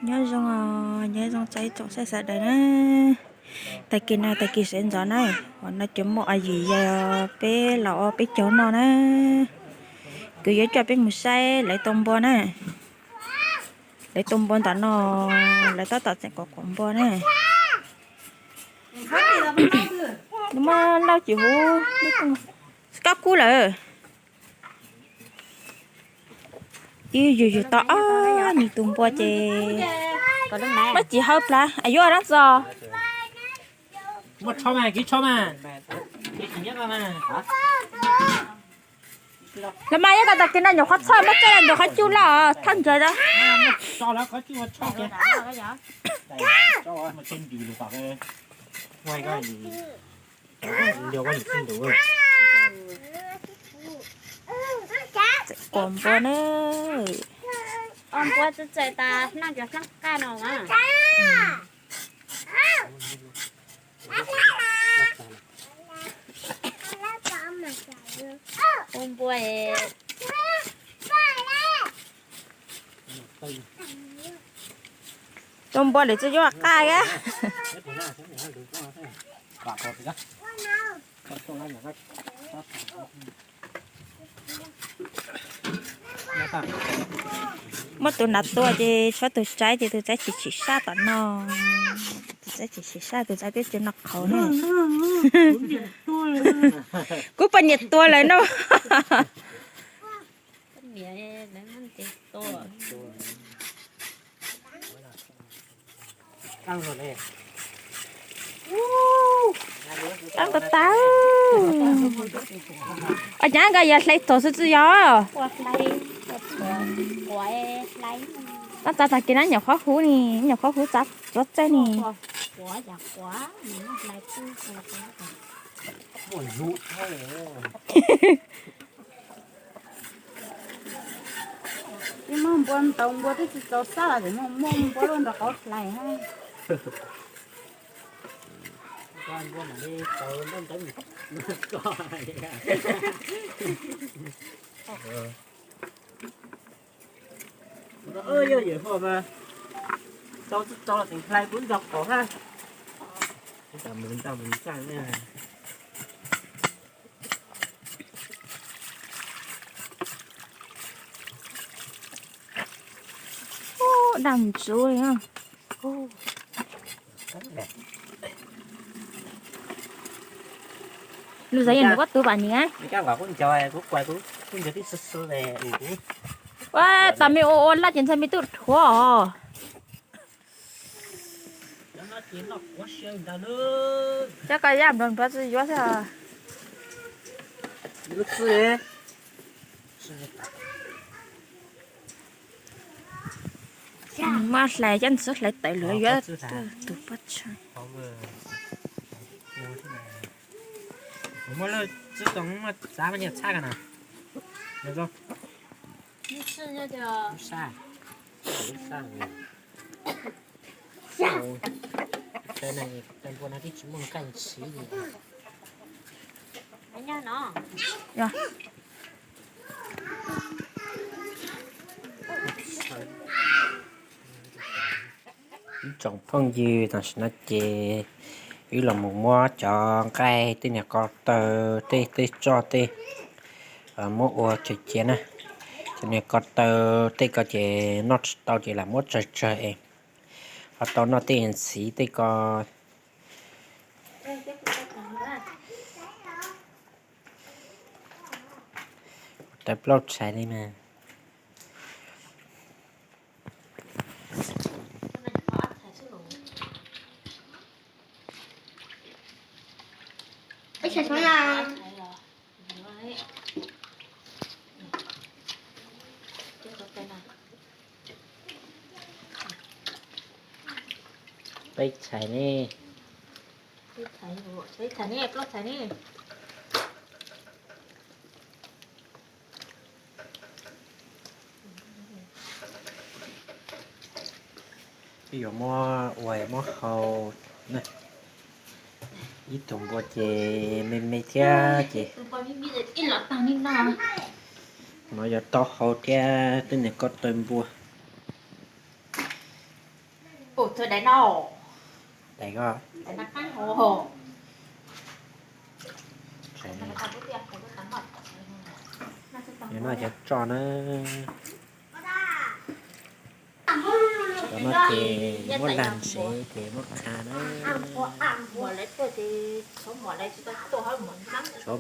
Nyob zoo, nyob zoo txog ib tsoom saib sawv daws na. Tag kis no tag kis sawv ntxov na, hos no ces muaj o yim yog peb los ua peb caug noj na. Kuv yuav coj peb mus saib lawv tua npua na. Lawv tua npua ntawm no, lawv tab tom tseem quav quav npua na. Nws muaj lauj cim huv, koj kub lawm. Ib yug yug tau ob niag tus npua ces muab tsis hawb plab es yuav dab tsi. Los mas yog koj tag kis no nyuam qhuav txhoj muab txoj ntawm qhov cub loj thawj ntawd. Txawm quas npua na. Npua txawj txawj tas noj cov hlab qaj no mas. Ua npua es tua npua lawm tsis yuav qaj a. Muab tus nav tua ces tshuav tus tsaiv ces tus tsaiv tsis tsim sab tom no. Tus tsaiv tsis tsim sab, tus tsaiv twb tsis noj qhauv na. Kuv poj niam tua lawm no. Tab tab. Os, cas nkawd yog hlais txog xwb tsis yog? Tab tab, tag kis no nyuam qhuav huv ni, nyuam qhuav huv txav txuav txaij ni. Twb muab npua ntaus npua twb tsis txaus sab los tseem muab npua luaj nrog qauv hlais na. Yog yawm huaj mas txaus tsis txaus los tseem hlais kuv nrog qauv na. Daj ntsuav li. Lus xav yog nws kuj tus vam ni. Ua tas me ua ua laj ces ntxhais me tub dhuav os. Cov ko yaj nplog nplog tsis yuav xwb. Muab hlais coj ntxuav hlais tawm lawm yuav tus pob tsuas. Muab lub txib too muab txav muab nyiaj txhab ko na. Npua no twb tsis muaj nqaij siv li. Ib tsoom phooj ywg, tam sim no ces wb los mus muab cov nqaij tej niag ko taw tej tej tsoj tej muab ua cia cia na. Cov niag ko taw tej ko ces noj tsis tau ces lam muab tsawg tsawg es ho tau noj tej ntxiv tej ko. Tawv plaub tshais li mas. Peb tshais ne. Peb tshais ne, plaub tshais ne. Yuav muab ua muab hau na. Ib tug npua ces me me thiab ces no yog taub hau thiab tej niag ko taw npua. Ua txog daim no, daim ko, daim no qab hov. Yog no cov tsoj na. Cov no ces muab lag ntshe ces muab qha na. Tshuav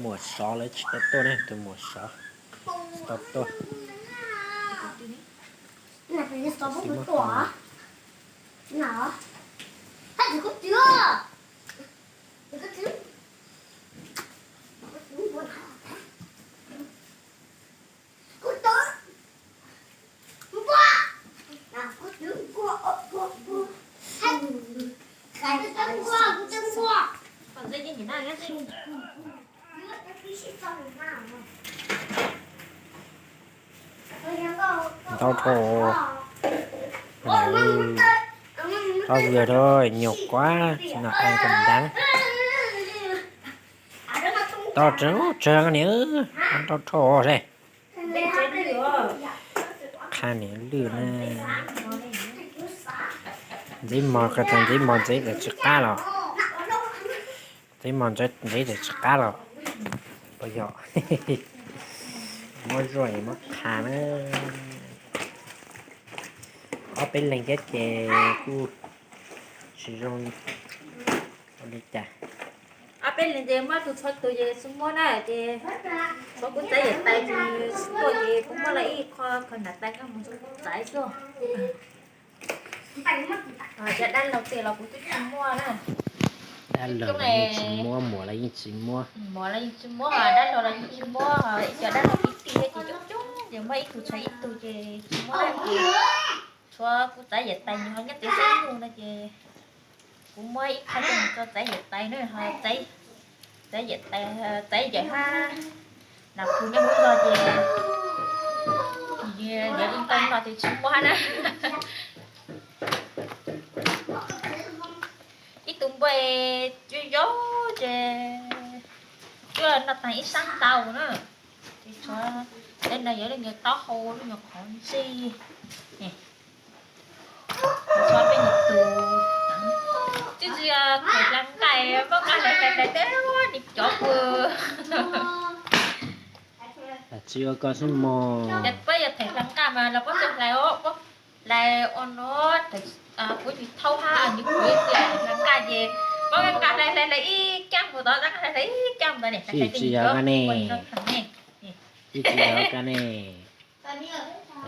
muam sov lawv tsis tau tuaj na, tus muam sov tsis tau tuaj. Ntau dhau, tau vwm rau nyuam kuab no qha kom ntev. Tau tsawg tsawg niam, ntau dhau se. Qha niam lwj na. Ntxeev mos, qhov ntxeev mos ntxeev tsis qab los. Ntxeev mos ntxeev tsis qab los. Puas yog? Muab zuaj es muab qha na. Ob peb leeg thiab ces kuj tsis zoo ua li cas. Ob peb leeg ces muab tus txhua tus ces tsis muab na ces tshuav kuv txaiv yawm tais tsis tuaj ces kuv muab lawv ib qho kho nram tais nyob mus rau kuv txaiv xwb. Cov dab laug tiag los kuv twb tsis muaj na. Dab laug los yeej tsis muab, muam los yeej tsis muab. Muam los yeej tsis muab, dab laug los yeej tsis muab, ib cov dab laug tib tij ces coob coob ces muab ib tug tshuav ib tug ces tsis muab na ces tshuav kuv txaiv yawm tais nws ho nyob tsev xab nyuj no ces kuv muab ib qho coj mus rau txaiv yawm tais na, ho txaiv yawm tais, txaiv yawm hab nam pug nyob hauv zog ces yog li ntawd no ces tsis muab hab na. Ib tug npua cua zoo ces cua noj taag ib sab ntau na. Ces tshuav tej no yog lub nyuag taub hau, lub nyuag qhov ntsej. Tshuav peb nyuag tus, tsis tsis them hla nqaij, muab nqaij hlais hlais hlais teb nws cov pua. Tsis ua ko xwb mog. Ces peb yog them hla nqaij mas los puab tsis hlais os, puab hlais ua no, puab yus thaub hab yus kuv ib txhia them hla nqaij ces muab nqaij hlais hlais hlais ib caj mus tod, nqaij hlais hlais ib caj mus tod ne. Tsis yog ko ne. Tsis yog ko ne.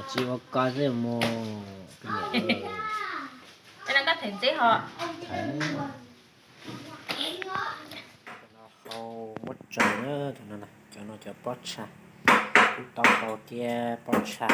Tsis ua ko xwb mog. Koj them ntxeb ho. Hau muab tsaws na, cov no cov pob tshaj, kuv tau hau thiab pob tshaj.